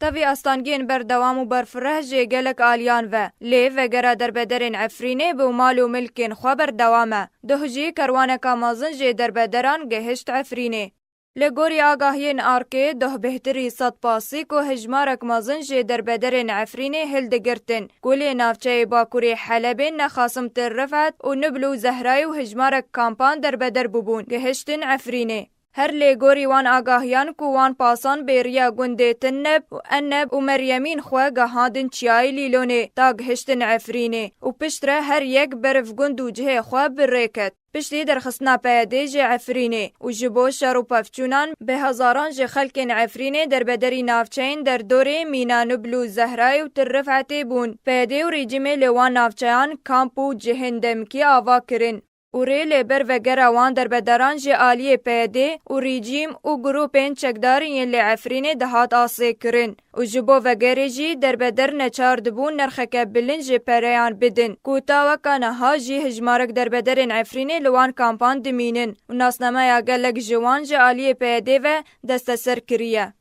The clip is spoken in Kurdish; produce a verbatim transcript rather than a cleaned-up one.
Tevî astangiyên berdewam û berfireh jê gelek aliyan ve, lê vegera derbederên Efrînê bi mal û milkên xwe berdewam e. Duh jî kerwaneka mezin jê derbederan gihişt Efrînê. Li gorî agahiyên Arkê, duh bêhtirî sed pasî ku hejmarek mezin jê derbederên Efrînê hildigirtin, ku lê navçeyê Bakurê Helebê nexasim Tir Rifet û Nibl û Zehrayê û hejmarek kampan derbeder bûbûn, gihiştin Efrînê. Her lê gorî wan agahiyan ku wan pasan bêriya gundê Tinneb û Enneb û Meryemîn xwe gehandin Çiyayê Lîlonê ta gihiştin Efrînê û piştre her yek beriv gund û cihê xwe bi rê ket. Piştî derxistina P Y D ji Efrînê û ji bo şer û pevçûnan bi hezaran ji xelkên Efrînê derbederî navçeyên derdorê Mîna Nubl û Zehrayê û Tir Rifetê bûn. P Y D û rejîmê li wan navçeyan kamp û cihên demkî ava kirin û rê li ber vegera wan derbederan ji aliyê P Y D û rejîm û grûpên çekdarî yên li Efrînê dihat asêkirin û ji bo vegerê jî derbeder neçar dibûn nirxeke bilind ji pereyan bidin, ku ta weka niha jî hejmarek derbederên Efrînê li wan kampan dimînin û nasnameya gelek ji wan ji aliyê P Y D ve desteser kiriye.